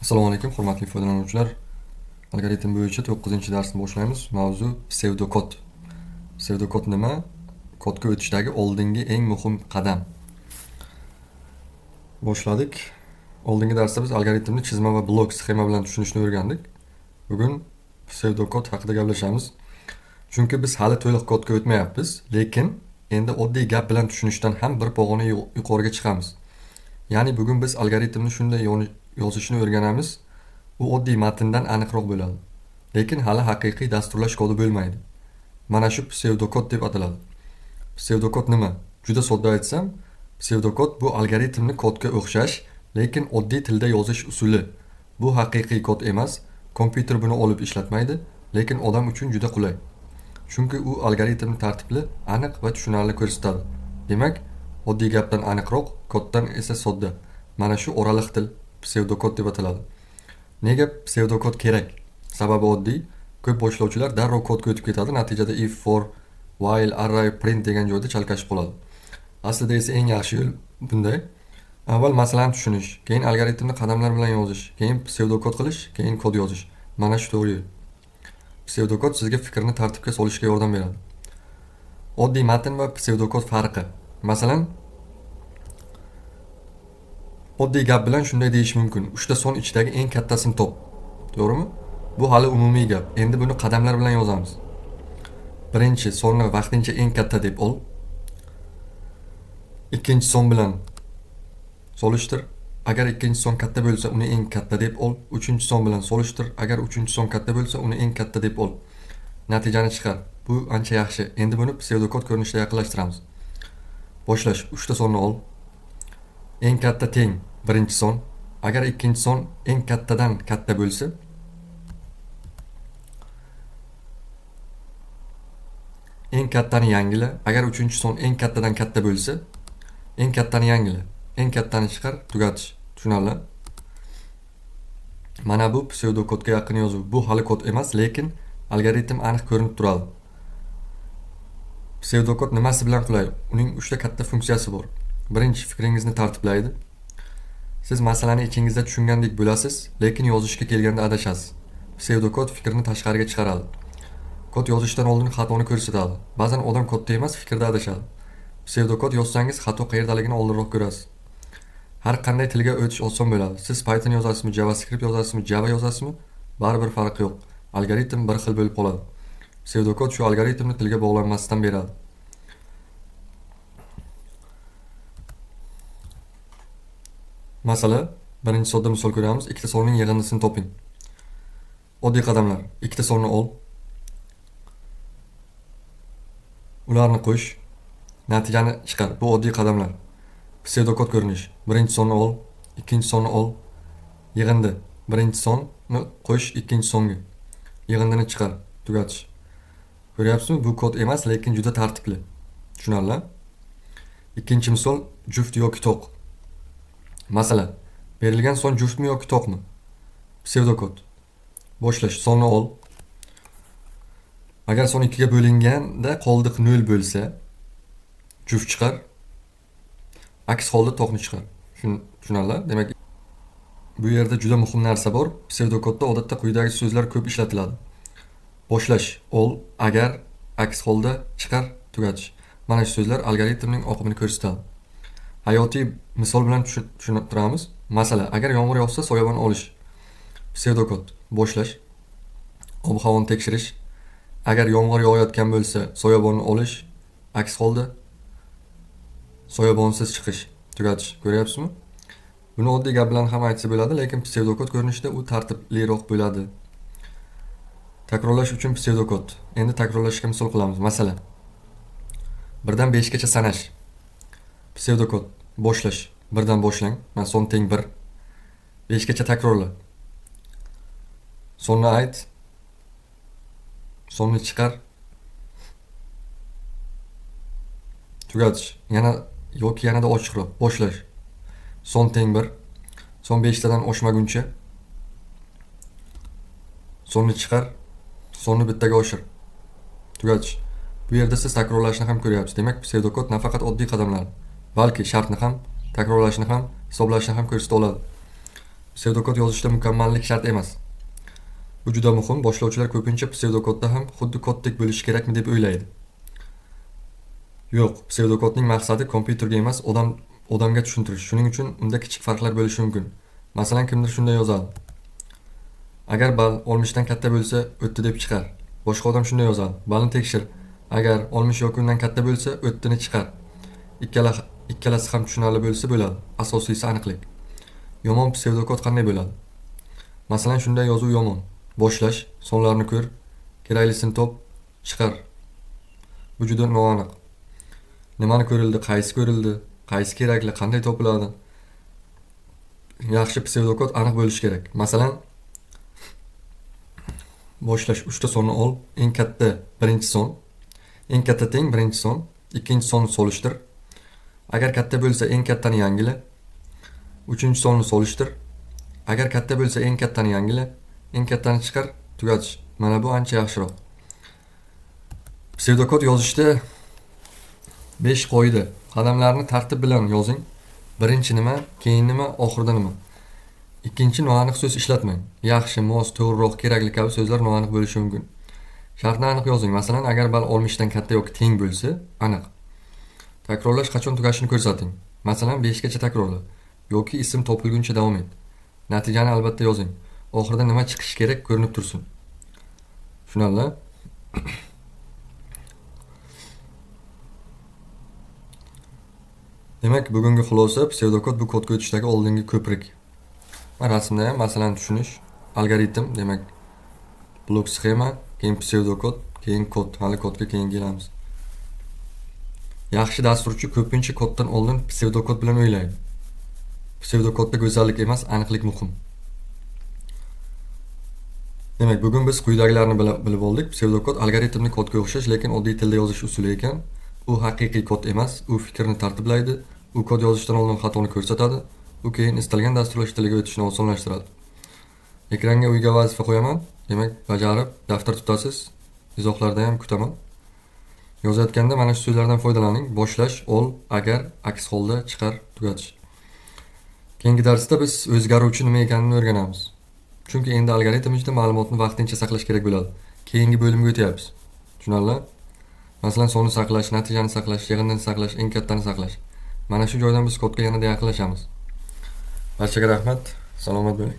Assalomu alaykum, hurmatli foydalanuvchilar. Algoritm bo'yicha 9-darsni boshlaymiz. Mavzu psevdokod. Psevdokod nima? Kodga o'tishdagi oldingi eng muhim qadam. Boshladik. Oldingi darsda biz algoritmni chizma va blok sxema bilan tushunishni o'rgandik. Bugun psevdokod haqida gaplashamiz. Chunki biz hali to'liq kodga o'tmayapmiz, lekin endi oddiy gap bilan tushunishdan ham bir pog'ona yuqoriga chiqamiz. Ya'ni bugun biz algoritmni shunday yozishni o'rganamiz. U oddiy matndan aniqroq bo'ladi. Lekin hali haqiqiy dasturlash kodi bo'lmaydi. Mana shu psevdokod deb ataladi. Psevdokod nima? Juda sodda aytsam, psevdokod bu algoritmni kodga o'xshash, lekin oddiy tilda yozish usuli. Bu haqiqiy kod emas, kompyuter buni olib ishlatmaydi, lekin odam uchun juda qulay. Chunki u algoritmni tartibli, aniq va tushunarli ko'rsatadi. Demak, oddiy gapdan aniqroq, koddan esa sodda. Mana shu oraliq til psevdokod deb ataladi. Nega psevdokod kerak? Sababi oddiy. Ko'p boshlovchilar darrov kodga o'tib ketadi, natijada if, for, while, array, print degan joyda chalkashib qoladi. Aslida esa eng yaxshi yo'l bunday. Avval masalani tushunish, keyin algoritmni qadamlar bilan yozish, keyin psevdokod qilish, keyin kod yozish. Mana shu to'g'ri yo'l. Psevdokod sizga fikrni tartibga solishga yordam beradi. Oddiy matn va psevdokod farqi. Masalan, oddiy gap bilan shunday deyish mumkin: 3 ta son ichidagi eng kattasini top. To'g'rimi? Bu hali umumiy gap. Endi buni qadamlar bilan yozamiz. Birinchi sonni vaqtincha eng katta deb ol. Ikkinchi son bilan solishtir. Agar ikkinchi son katta bo'lsa, uni eng katta deb ol. Uchinchi son bilan solishtir. Agar uchinchi son katta bo'lsa, uni eng katta deb ol. Natijani chiqar. Bu ancha yaxshi. Endi buni psevdokod ko'rinishida yaqinlashtiramiz. Boshlash: 3 ta sonni ol. Eng katta teng birinchi son. Agar ikkinchi son eng kattadan katta bo'lsa, eng kattani yangila. Agar uchinchi son eng kattadan katta bo'lsa, eng kattani yangila. Eng kattani chiqar, tugatish. Tushunarli? Mana bu psevdokodga yaqin yozuv. Bu hali kod emas, lekin algoritm aniq ko'rinib turadi. Psevdokod nimasi bilan qulay? Uning 3 ta katta funksiyasi bor. Birinchi, fikringizni tartiblaydi. Siz masalani ichingizda tushungandek bo'lasiz, lekin yozishga kelganda adashasiz. Psevdokod fikrni tashqariga chiqaradi. Kod yozishdan oldin xatoni ko'rsatadi. Ba'zan odam kodda emas, fikrda adashadi. Psevdokod yozsangiz xato qayerdaligini oldinroq ko'rasiz. Har qanday tilga o'tish oson bo'ladi. Siz Python yozasizmi, JavaScript yozasizmi, Java yozasizmi, baribir farqi yo'q. Algoritm bir xil bo'lib qoladi. Psevdokod shu algoritmni tilga bog'lanmasdan beradi. Masala, birinchi sodda misol ko'ramiz. Ikkita sonning yig'indisini toping. Oddiy qadamlar: ikkita sonni ol, ularni qo'sh, natijani chiqar. Bu oddiy qadamlar. Psevdokod ko'rinish: birinchi sonni ol, ikkinchi sonni ol, yig'indi. Birinchi sonni qo'sh ikkinchi songa, yig'indini chiqar, tugatish. Ko'ryapsizmi? Bu kod emas, lekin juda tartibli. Tushunarli? Ikkinchi misol: juft yoki to'q. Masala: berilgan son juftmi yoki to'qmi? Psevdokod. Boshlash: sonni ol. Agar son 2 ga bo'linganda qoldiq 0 bo'lsa, juft chiqar. Aks holda to'qni chiqar. Tushunarli? Demak, bu yerda juda muhim narsa bor. Psevdokodda odatda quyidagi so'zlar ko'p ishlatiladi. Boshlash, ol, agar, aks holda, chiqar, tugatish. Mana shu so'zlar algoritmning oqimini ko'rsatadi. Hayotiy misol bilan tushuntiramiz. Masala: agar yomg'ir yog'sa soyabon olish. Psevdokod. Boshlash, ob-havoni tekshirish. Agar yomg'ir yog'ayotgan bo'lsa, soyabonni olish, aks holda soyabonsiz chiqish, tugatish. Ko'ryapsizmi? Buni oddiy gap bilan ham aytsa bo'ladi, lekin psevdokod ko'rinishida u tartibliroq bo'ladi. Takrorlash uchun psevdokod. Endi takrorlashga misol qilamiz. Masala: 1dan 5 gacha sanash. Psevdokod. Boshlash: 1dan boshlang. Mana son teng 1. 5 gacha takrorla. Sonni ayt. Sonni chiqar. Tugatish. Yana yoki yanada ochiqroq. Boshlash. Son teng 1. Son 5 tadan oshmaguncha. Sonni chiqar. Sonni bittaga oshir. Tugatish. Bu yerda siz takrorlashni ham ko'ryapsiz. Demak, psevdokod nafaqat oddiy qadamlar, balki shartni ham, takrorlashni ham, hisoblashni ham ko'rsata oladi. Psevdokod yozishda mukammallik shart emas. Bu juda muhim. Boshlovchilar ko'pincha psevdokodda ham xuddi koddek bo'lishi kerakmi deb o'ylaydi. Yo'q, psevdokodning maqsadi kompyuterga emas, odamga tushuntirish. Shuning uchun unda kichik farqlar bo'lishi mumkin. Masalan, kimdir shunday yozadi: agar ball 60 dan katta bo'lsa, o'tdi deb chiqar. Boshqa odam shunday yozadi: ballni tekshir. Agar 60 yoki undan katta bo'lsa, o'ttini chiqar. Ikkalasi ham tushunarli bo'lsa bo'ladi. Asosiysi aniqlik. Yomon psevdokod qanday bo'ladi? Masalan, shunday yozuv yomon. Boshlash, sonlarni ko'r, keraklisini top, chiqar. Bu juda noaniq. Nimani ko'rildi, qaysi ko'rildi, qaysi kerakli, qanday topiladi? Yaxshi psevdokod aniq bo'lishi kerak. Masalan, boshlash 3 ta sonni ol, eng katta birinchi son, eng katta teng birinchi son, ikkinchi sonni solishtir. Agar katta bo'lsa eng kattani yangila. Uchinchi sonni solishtir. Agar katta bo'lsa eng kattani yangila, eng kattani chiqar, tugatish. Mana bu ancha yaxshiroq. Psevdokod yozishda 5 qoida. Qadamlarni tartib bilan yozing. Birinchi nima, keyin nima, oxirida nima. Ikkinchi, noaniq so'z ishlatmang. Yaxshi, mos, to'g'riroq, kerakli kabi so'zlar noaniq bo'lishi mumkin. Shartni aniq yozing. Masalan, agar ball 60 dan katta yoki teng bo'lsa, aniq. Takrorlash qachon tugashini ko'rsating. Masalan, 5 gacha takrorla yoki ism topilguncha davom et. Natijani albatta yozing. Oxirida nima chiqishi kerak ko'rinib tursin. Tushunarli? Demak, bugungi xulosa: psevdokod bu kodga o'tishdagi oldingi ko'prik. Mana rasmda ham masalan tushunish, algoritm, demak blok sxema, keyin psevdokod, keyin kod. Hali kodga keyin kelamiz. Yaxshi dasturchi ko'pincha koddan oldin psevdokod bilan o'ylaydi. Psevdokodda go'zallik emas, aniqlik muhim. Demak, bugun biz quyidagilarni bilib oldik. Psevdokod algoritmni kodga o'xshash, lekin oddiy tilda yozish usuli ekan. U haqiqiy kod emas, u fikrni tartiblaydi, u kod yozishdan oldin xatoni ko'rsatadi, u keyin istalgan dasturlash tiliga o'tishni osonlashtiradi. Ekranga uyga vazifa qo'yaman. Demak, bajarib daftar tutasiz. Izohlarda ham kutaman. Yozayotganda mana shu so'zlardan foydalaning: boshlash, ol, agar, aks holda, chiqar, tugatish. Keyingi darsda biz o'zgaruvchi nima ekanini o'rganamiz. Chunki endi algoritm ichida ma'lumotni vaqtincha saqlash kerak bo'ladi. Keyingi bo'limga o'tyapmiz. Tushunarli? Masalan, sonni saqlash, natijani saqlash, yig'indini saqlash, eng kattani saqlash. Mana shu joydan biz kodga yanada yaqinlashamiz. Barchaga rahmat. Salomat bo'ling.